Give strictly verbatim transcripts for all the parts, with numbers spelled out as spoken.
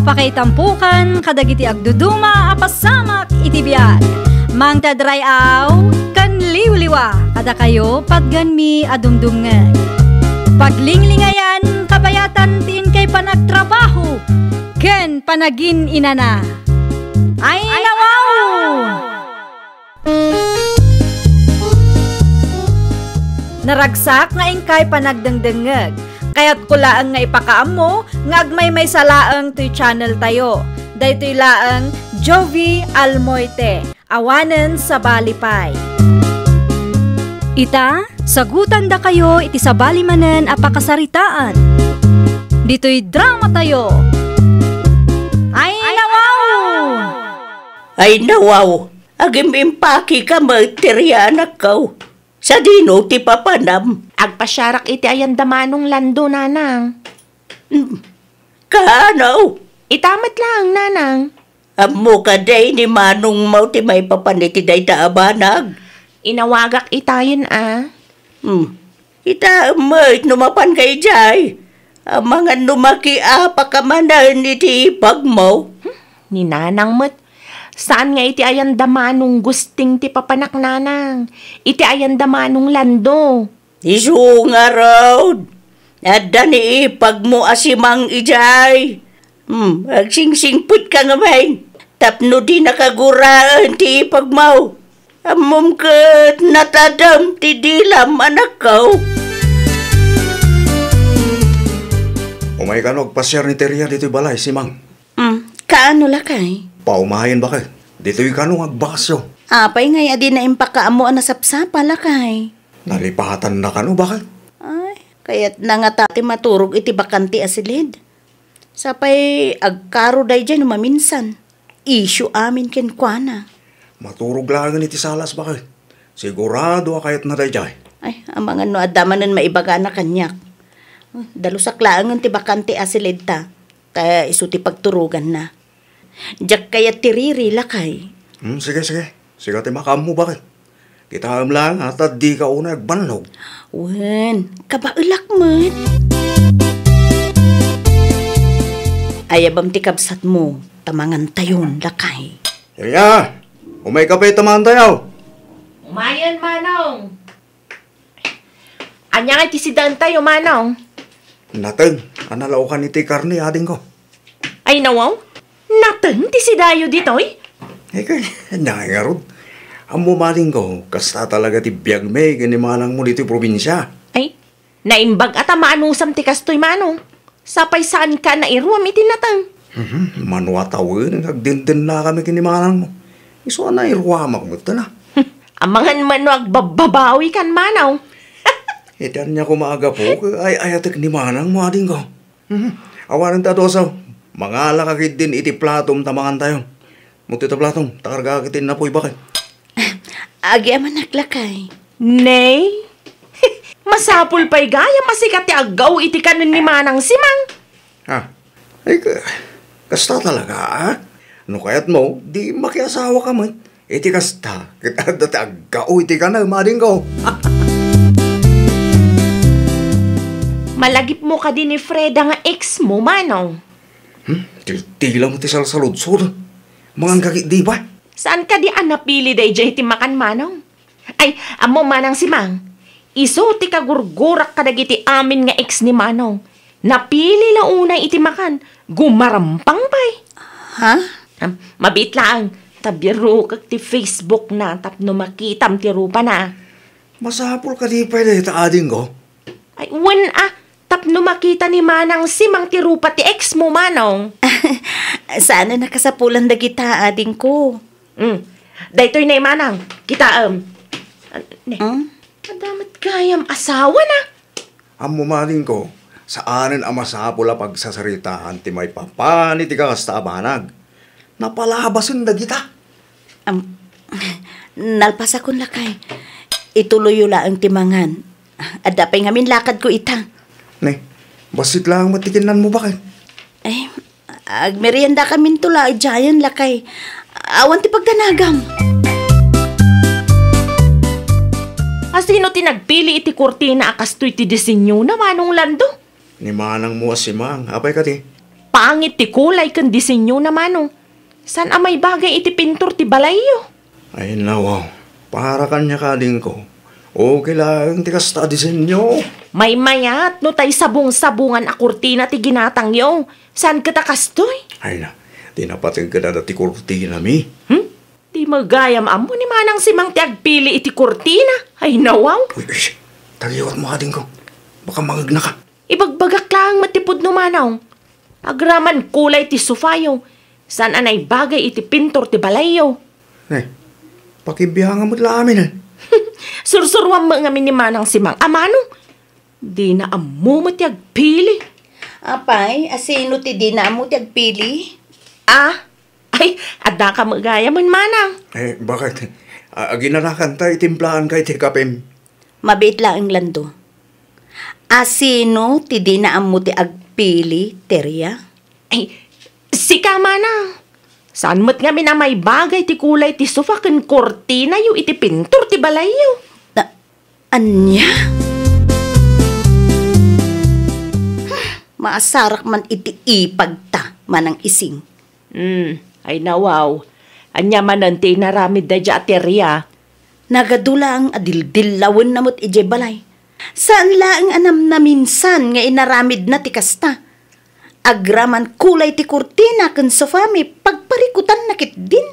Pakaitampokan kadagiti agduduma a pasamak iti biag. Mangted ray-aw ken liwliwa kadakayo patgenmi a dumdumngeg. Paglinglingayan kabayatan ti inkay panagtrabaho ken panagin-inana. Ay, nawaw! Naragsak nga inkay panagdengdengngeg. Kayatko laeng nga ipakaammo nga agmaymaysa laeng toy channel tayo. Daytoy laeng Jovi Almoite, awanen sabali pay. Ita, sagutandakayo iti sabali manen a pakasaritaan. Ditoy drama tayo. Ay, nawaw! Ay, nawaw! Agim-impakika met ti rianakko. Sadino ti papanam? Agpasiarak iti ayan da Manong Lando, nanang. Hmm. Kaano? Ita met laeng, nanang. Ammo kadi ni manongmo ti maipapan iti dayta a banag? Inawagak itayen a. Hmm. Ita met no mapanka idiay. Amangan no makiapaka manen iti ipagmo. Hmm, ni nanang met. Saan nga iti ayan da Manong Gusting ti papanak, nanang. Iti ayan da Manong Lando. Isu ngarud, adda ni ipagmo a si Mang idiay. Hmm, agsingsingpetka ngamin tapno dinaka guraen ti ipagmo. Ammom ket natadem ti dilam, anakko. Umay kano agpasiar ni Teria ditoy balay, si Mang. Hmm, kaano, lakay? Paumayen, baket. Ditoy kano nga agbakasyon. Apay ngay a dina impakaammo a nasapsapa, lakay? Nalipatanna kano, baket. Ay, kayatna ngata ti maturog iti bakante a silid. Sapay agkaro daydiay no maminsan. Isyu amin kenkuana. Maturog laengen iti salas, baket. Sigurado a kayatna daydiay. Ay, amangan no adda manen maibagana kaniak. Dalusak laengen ti bakante a silidta. Ta isu ti pagturoganna. Diak kayat ti riri, lakay. Hmm, sige, sige. Sika ti makaammo, baket. Kitaem laeng a ta dika unay agbannog. Wen, kabaelak met. Ayabam ti kabsatmo, ta mangantayon, lakay. Yaya, umay kape ta mangantayo. Umayen, Manong. Ania nga ti sidaentayo, Manong? Nateng a nalaokan iti karne, adingko. Ay, nawaw? Nateng ti sidayo ditoy? Ay, kay, ania ngay ngarud? Ammo, adingko, kasta talaga ti biagmi ken ni manangmo ditoy probinsia. Ay, naimbag a ta maanusam ti kastoy, Manong. Sapay saanka a nairuam iti nateng. Mhm, mano a tawen nga agdendennakami ken ni manangmo. Isu a nairuamak met, a. Amangan man no agbabbabawikan, Manong. Iti ania koma a gapu, ay-ayatek ni manangmo, adingko. Mhm. Awanen ta dusa. Mangalaka ketdin iti platom ta mangantayo. Mo ti platom, ta kargaak iti innapoy, baket. Agyamanak, lakay. Nay? Masapul pay gayam a sika ti aggaw iti kanen ni Manang Simang. Ah, ay, ka-, kasta talaga, ah? No kayatmo, di makiasawaka met. Iti kasta, ket adda ti aggaw iti kanem, adingko. Malagipmo kadi ni Freda nga ex mo, Manong? Hmm? Tiltila mo ti salsaludsod. Mangan ka ket di ba? Saan kadi a napili daydiay ti makan, Manong? Ay, ammo, Manang Simang, isu ti kagurgurak kadagiti amin nga ex ni Manong. Napili la unay iti makan, gumarampang pay. Ha? Am, mabiit laeng, ta birukek ti Facebook na tapno makitam ti rupana. Masapul kadi pay dayta, adingko? Ay, wen a, tapno makita ni Manang Simang ti rupa ti ex mo, Manong. Saan a nakasapulan dagita, adingko. Mm. Daytoy ne, Manang. Kitaem. An-, ne. Hmm? Adda met gayam asawa na. Ammo, adingko, saanen a masapul a pagsasaritaan ti maipapan iti kasta a banag. Napalabasen dagita. Am, nalpasakon, lakay. Ituloyyo laeng ti mangan. Adda pay ngamin lakadko ita. Ne, bassit laeng met ti kinnanmo, baket. Eh, agmeriendakaminto la idiayen, lakay. Awan ti pagdanagam. A, sino ti nagpili iti kurtina a kastoy ti disenyona, Manong Lando? Ni manangmo a si Mang. Apay kadi? pangit ti kulay ken disenyona, Manong. Saan a maibagay iti pintor ti balayyo. Ay, nawaw. Para kaniak, adingko. Okay laeng ti kasta a disenyo. Maymayat no tay sabong-sabongan a kurtina ti ginatangyo. Saan ket a kastoy? Ay na, ti napateg kadada ti kurtinami. Hmm? Di met gayam ammo ni Manang Simang ti agpili iti kurtina. Ay, nawaw. Uy, uy, tagiwatmo, adingko. Baka mangegnaka. Ibagbagak laeng met ti pudno, Manong. Agraman kulay ti sofayo. Saan a naibagay iti pintor ti balayyo. Ne, pakibiangan met la amin, eh. Sursuruam met ngamin ni Manang Simang. Amano? Dina ammo met ti agpili. Apay, asino ti dina ammo ti agpili? Ah? Ay, adda ka met gayam, Manang. Eh, bakit? A-, aginanakan ta, itimplaanka iti kapim. Mabiit laeng, Lando. Asino ti dina ammo ti agpili, Teria? Ay, sika, Manang. Saan met ngamin a maibagay ti kulay ti sofa ken kurtinayo iti pintor ti balayyo? Na, ania? Hmm, maasarak man iti ipagta, Manang Ising. Hmm, ay nawaw. Ania manen ti inaramid daydiay a Teria? Nagadu laeng a dildillawenna met idiay balay. Saan laeng a namnaminsan nga inaramidna ti kasta. Agraman kulay ti kurtina ken sofami, pagparikutanna ketdin.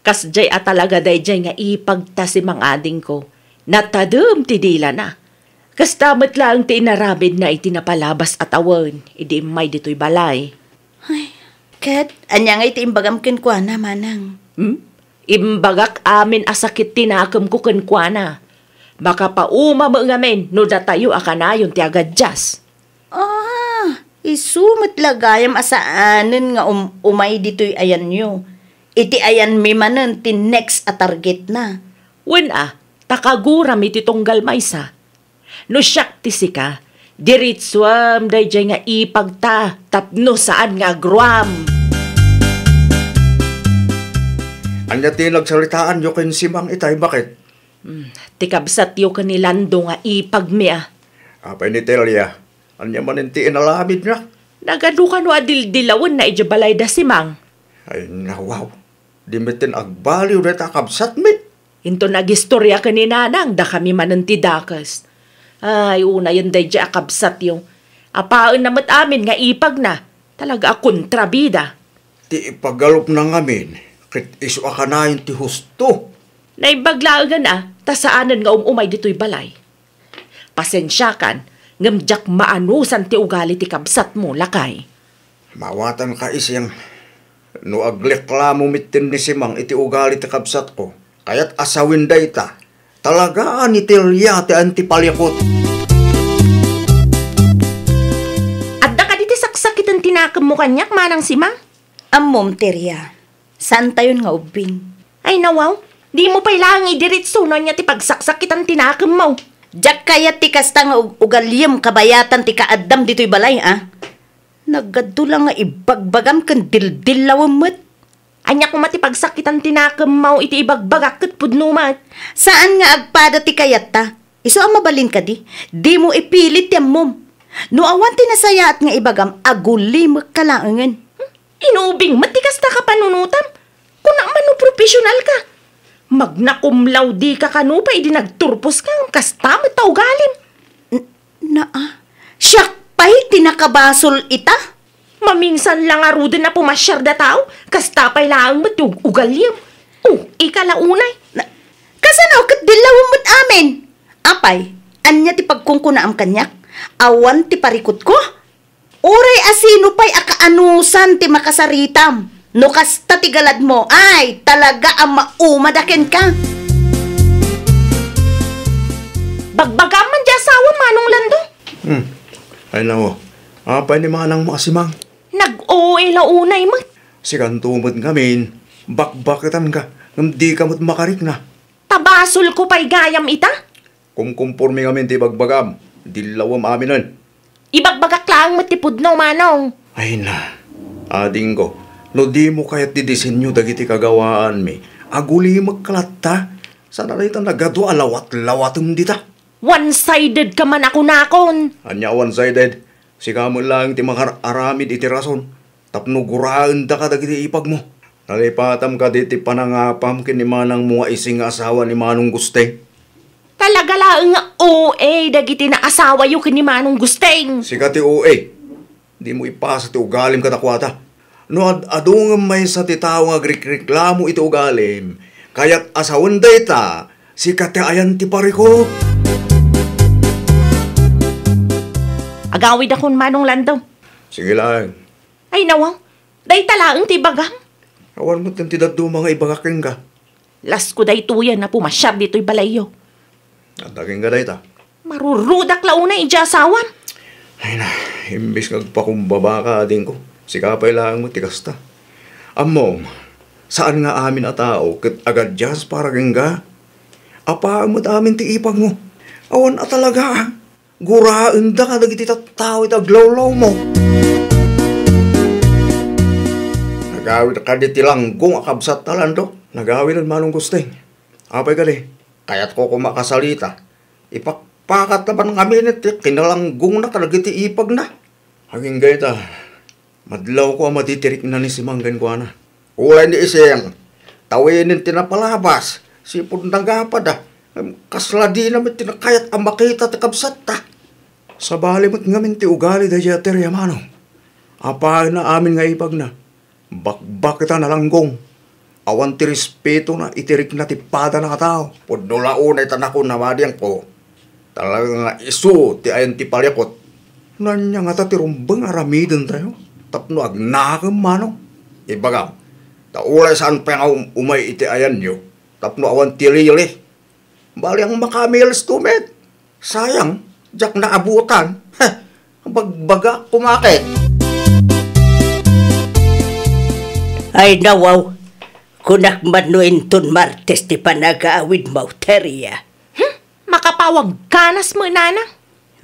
Kasdiay a talaga daydiay nga ipagta, Simang, adingko. Natadem ti dilana. Kasta met laeng ti inaramidna iti napalabas a tawen idi immay ditoy balay. Ay, ket ania ngay ti imbagam kenkuana, Manang? Hmm? Imbagak amin a sakit ti nakemko kenkuana. Makapauma met ngamin no datayo a kanayon ti agadias. Ah, isu met la gayam a saanen nga um-, umay ditoy ayanyo. Iti ayanmi manen ti next a targetna. Wen a, ta kaguram iti tunggal maysa. No siak ti sika, diritsuam daydiay nga ipagta tapno saan nga agruam. Ania ti nagsaritaanyo ken Simang itay, baket? Hmm, ti kabsatyo ken ni Lando nga ipagmi a. Apay ni Telia, ania manen ti inaramidna? Nagadu kano a dildilawenna idiay balay da Simang. Ay, nawaw. Di met ten agbaliw dayta a kabsatmi. Inton agistoria ken ni Nanang, dakami manen ti dakes. Ay, unayen daydiay a kabsatyo. Apaenna met amin nga ipagna. Talaga a kontrabida. Ti ipagalupna ngamin, ket isu a kanayon ti husto. Naimbag laengen a, ta saanen nga um-umay ditoy balay. Pasensiakan, ngem diak maanusan ti ugali ti kabsatmo, lakay. Maawatanka, Ising. No agreklamo metten ni Simang iti ugali ti kabsatko, kayat a sawin dayta. Talaga a ni Telia ti antipalikot. Adda kadi ti saksakiten ti nakemmo kaniak, Manang Simang? Ammom, Teria. Saantayon nga ubbing. Ay, nawaw. Dimo pay laeng idiritso no ania ti pagsaksakitan ti nakemmo. Diak kayat ti kasta nga ug-, ugaliem kabayatan ti kaaddam ditoy balay, a? Nagadu la nga ibagbagam ken dildillawem met. Ania koma ti pagsakitan ti nakemmo iti ibagbagak ket pudno met? Saan nga agpada ti kayatta. Isu a mabalin kadi, dimo ipilit ti ammom. No awan ti nasayaat nga ibagam, agulimekka laengen. Inubing met ti kasta a panunotam. Kuna man no professional ka. Magna cum laude ka kano pay idi nagturpos ka, kasta met ta ugalim. N-, naa, siak pay ti nakabasol ita? Mamingsan la ngaruden a pumasiar da tao, kasta pay laeng met ti ug-, ugaliem. Oh, ika la unay. Na, kasano ket dillawem met amin? Apay, ania ti pagkunkunaam kaniak? Awan ti parikutko? Uray asino pay a kaanusan ti makasaritam. No kasta ti galadmo, ay, talaga a maumada kenka. Bagbagam man ti asawam, Manong Lando. Hmm. Ay, nako. Apay ni manangmo a Simang? Nag-O A la unay met. Sikanto met ngamin, bakbaketanka, ngem dika met makarikna. Ta basolko pay gayam ita? Kumkumporme ngamin ti ibagbagam. Dillawem aminen. Ibagbagak laeng met ti pudno, Manong. Ay na, adingko, no dimo kayat ti disenyo dagiti kagawaanmi, agulimekka latta. Saan a dayta nagadu a lawat-lawatem dita? One-sided ka man a kunakon. Ania a one-sided? Sika met laeng ti makar-aramid iti rason tapno guraendaka dagiti ipagmo. Nalipatam kadi ti panangapam ken ni manangmo nga Ising nga asawa ni Manong Gusteng? Talaga laeng nga O A dagiti naasawayo ken ni Manong Gusteng. Sika ti O A. Dimo ipasa ti ugalim kadakuada. No ad-adu ngem maysa ti tao nga agrikreklamo iti ugalim, kayat a sawen dayta, sika ti ayan ti parikut. Agawidakon, Manong Lando. Sige laeng. Ay, nawaw. Dayta laeng ti ibagam. Awan met ti dadduma nga ibagak kenka. Lasko daytoyen a pumasiar ditoy balayyo. Adda kenka dayta. Marurudak la unay idiay asawam. Ay na, imbes nga agpakumbabaka, adingko, sika pay laeng met ti kasta. Ammom, saan nga amin a tao ket agadias para kenka? Apaem met amin ti ipagmo. Awan a talaga, a. Guraendaka dagiti tattao iti aglawlawmo. Nagawid kadi ti langgong a kabsatta, Lando? Nagawiden, Manong Gusteng. Apay kadi, kayatko koma a kasalita. Ipakpakat laeng ngamin ti kinalanggongna kadagiti ipagna. Agingga ita, madlawko a matitirikna ni Simang kenkuana. Ulay ni Ising, tawenen ti napalabas, sipud nagapada, ngem kasla dina met ti nakayat a makita ti kabsatta. Sabali met ngamin ti ugali daydiay a Teriya, Manong. Apaenna amin nga ipagna. Bakbak ita nalanggong. Awan ti respetona iti rikna ti padana a tao. Pudno la unay ta nakuna, Madiangko. Talaga nga isu ti ayan ti parikut. No ania ngata ti rumbeng a aramidentayo tapno agnakem, Manong? Ibagam, ta ulay saan pay nga um-, umay iti ayanyo tapno awan ti lili. Bali a makamilesto met. Sayang, diak naabutan. Heh, bagbagak koma ket. Ay, nawaw, kunak man no inton Martes ti panagawidmo, Teriya. Hmm? Makapawag ganas mo, Nana?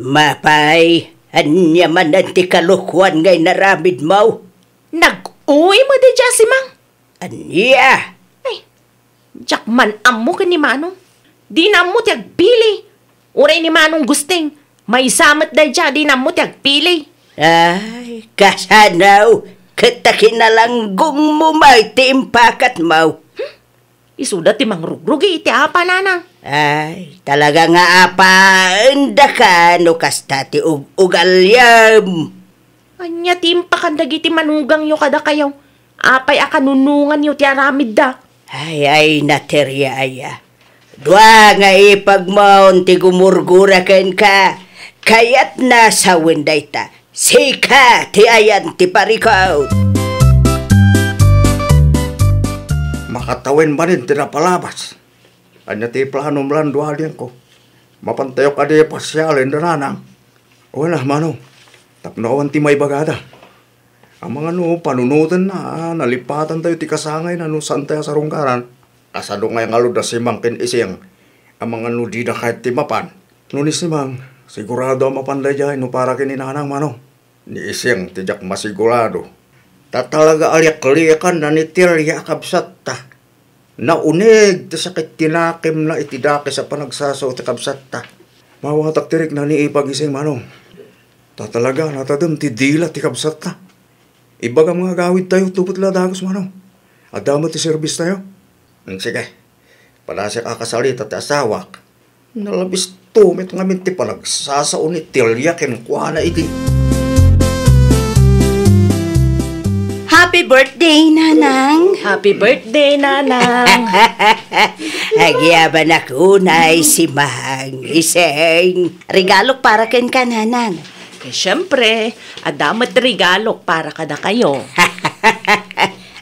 Mapay, ania manen ti kalokoan nga inaramidmo? Nag-uy mo di Simang? Ania? Ay, diak man ammo ken ni Manong. Dina ammo ti agpili. Uray ni Manong Gusting, maysa met daydiay a dina ammo ti agpili. Ay, kasano? Ket ta kinalanggongmo met ti impakatmo. Hmm? Isuda ti mangrugrugi iti apa, Nanang. Ay, talaga nga apaendaka no kasta ti ug-, ugaliam. Ania ti impakan dagiti manugangyo kadakayo? Apay a kanunonganyo ti aramidda? Ay, ay, Teriya aya. Dua nga ipagmo ti gumurgura kenka. Kayatna sawen dayta. Sika ti ayan ti parikut. Makatawen manen ti napalabas. Ania ti planom, Lando, Adiangko? Mapantayo kadi pasialen da Nanang? Wen a, Manong, tapno awan ti maibagada. Amangan no panunotenna a nalipatantayo ti kasangayna no saantayo a sarungkaran. Kasano ngay ngarud da Simang ken Ising? Amangan no dida kayat ti mapan. No ni Simang, sigurado a mapan daydiay no para ken ni Nanang, Manong. Ni Ising ti diak masigurado. Ta talaga a liakliakanna ni Teriya a kabsatta. Nauneg ti sakit ti nakemna iti dakes a panagsasao ti kabsatta. Mawatak ti rikna ni Ipag, Ising, Manong. Ta talaga natadem ti dila ti kabsatta. Ibagam nga agawidtayo tubet la dagus, Manong. Adda met ti servistayo. Hmm, sige. Padasiak a kasalita ti asawak. Nalabisto met ngamin ti panagsasao ni Teriya kenkuana idi. Happy birthday, Nanang! Happy birthday, Nanang! Agyamanak unay, Simang, Ising. Regalok para kenka, Nanang. Eh, siyempre, adda met regalok para kadakayo.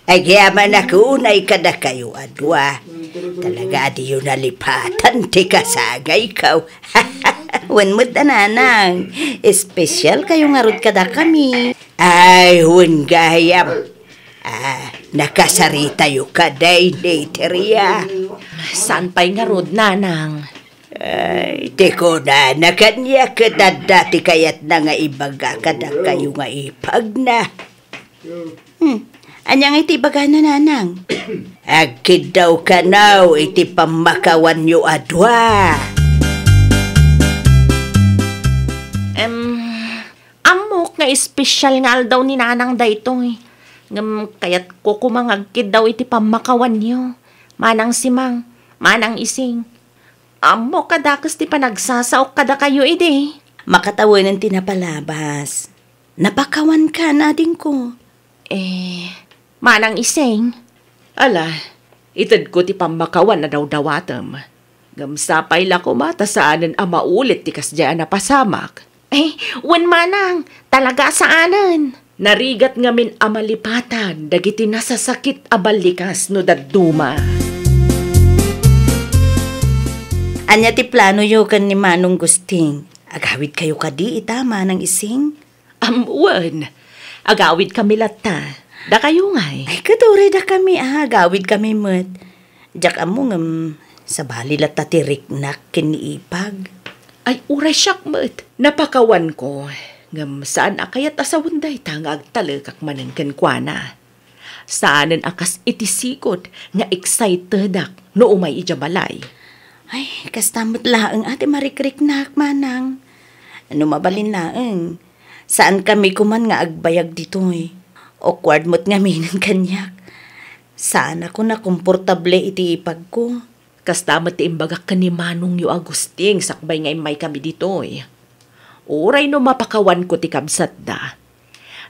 Agyamanak unay kadakayo a dua. Talaga a diyo nalipatan ti kasangayko. Wen met a, Nanang, espesyal kayo ngarud kadakami. Ay, wen gayam. Ah, nakasaritayo kadi ni Teriya. Saan pay ngarud, Nanang? Ay, ti kunana kaniak ket adda ti kayatna nga ibaga kadakayo nga ipagna. Hmm. Ania ngay ti ibagana, Nanang? Agkiddaw kano iti pammakawanyo a dua. Em, ammok, Espesyal nga aldaw ni Nanang daytoy. Ngem kayatko koma nga agkiddaw iti pammakawanyo. Manang Simang, Manang Ising. Ammok a dakes ti panagsasaok kadakayo idi. Makatawen ti napalabas. Napakawankan, adingko. Eh, Manang Ising? Ala, itedko ti pammakawan a dawdawatem. Ngem sapay la koma ta saanen a maulit ti kasdiay a napasamak. Eh, wen manang, talaga a saanen. Narigat ngamin a malipatan dagiti nasasakit a ballikas no dadduma. Ania ti planoyo ken ni Manong Gusting? Agawidkayo kadi ita, Manang Ising? Am, wen. Agawidkami latta. Dakayo ngay? Ay, ket uray dakami, ah, agawidkami met. Diak ammo ngem sabali latta ti riknak ken ni Ipag. Ay, uray siak met. Napakawanko. Ngem saan a kayat a sawen dayta nga agtalekak manen kenkuana. Saanen a kas iti sigud nga excitedak no umay idiay balay. Ay, kasta met laeng a ti marikriknak, manang. No mabalin laeng, saankami koman nga agbayag ditoy. Awkward met ngaminen kaniak. Saanakon a komportable iti ipagko. Kasta met ti imbagak ken ni Manongyo a Gusting sakbay nga immaykami ditoy. Uray no mapakawanko ti kabsatda,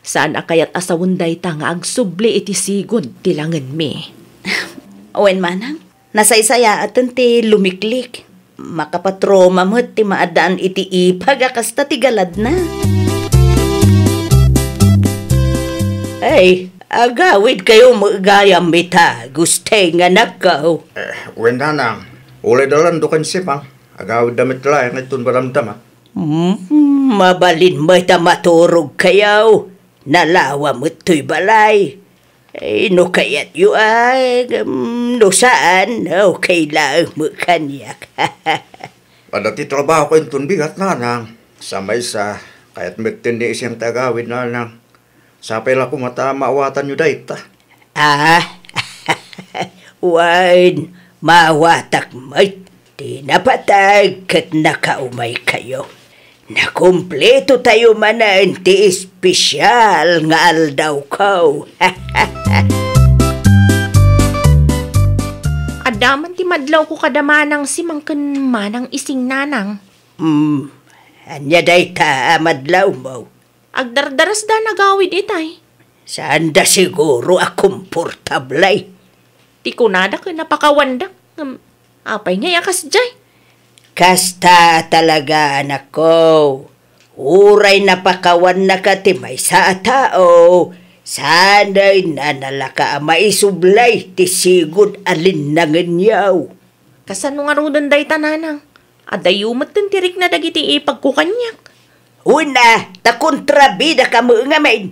saan a kayat a sawen dayta nga agsubli iti sigud ti langenmi. Wen manang, nasaysayaaten ti lumiklik. Makapatroma met ti maaddaan iti ipag a kasta ti galadna. Ay, agawidkayo met gayam ita, Gusting, anakko. Eh, wen, nanang, uray da lando ken Simang, agawidda met laeng inton madamdama. Hmm, mabalin met a maturogkayo. Nalawa met toy balay. Ay, no kayatyo, ay, ngem no saan, okay laeng met kaniak. Adda ti trabahoko inton bigat, nanang. Sa maysa, kayat met ni Ising ti agawid, nanang. Sapay la koma ta maawatanyo dayta. Ah, wen, maawatak met. Ti napateg ket nakaumaykayo. Nakumpletotayo manen ti espesyal nga aldawko. Adda man ti madlawko kada Manang Simang ken Manang Ising, nanang. Hmm, ania dayta a madlawmo? Agdardarasda nagawid itay. Saanda siguro a komportable. Ti kunada ket napakawanda. Ngem, apay ngay a kasdiay? Kasta talaga, anakko. Uray napakawannaka ti maysa a tao, saan a nalaka a maisubli ti sigud a linnangenyo. Kasano ngaruden dayta, nanang? Adayo metten ti rikna dagiti ipagko kaniak. Wen a, ta kontrabidaka met ngamin.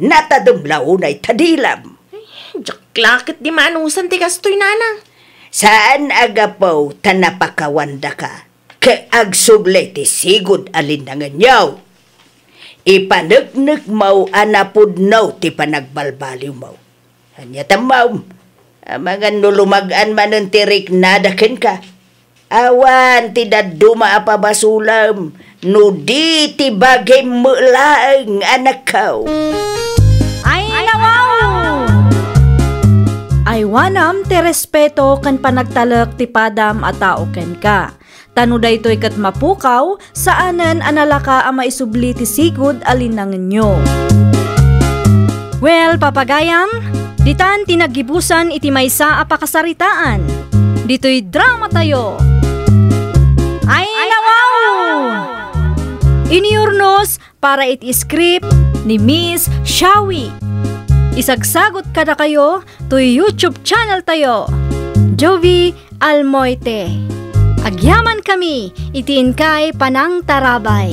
Natadem la unay ta dilam. Ay, diak la ket di maanusan ti kastoy, nanang. Saan a gapu ta napakawandaka, ket agsubli ti sigud a linnangenyo. Ipaneknekmo a napudno ti panagbalbaliwmo. Ania tammom? Amangan no lumag-an manen ti riknada kenka. Awan ti dadduma a pabasolem no di ti bagim met laeng, anakko. Ay, nawaw! Aywanam ti respeto ken panagtalek ti padam a tao kenka. Ta no daytoy ket mapukaw, saanen a nalaka a maisubli ti sigud a linnangenyo. Well, papagayam, ditan ti naggibusan iti maysa a pakasaritaan. Ditoy dramatayo. Ay, nawaw! Iniurnos para iti script ni Miss Shawi. Isagsagut kadakayo toy YouTube channel tayo, Jovi Almoite. Agyamankami iti inkay panangtarabay.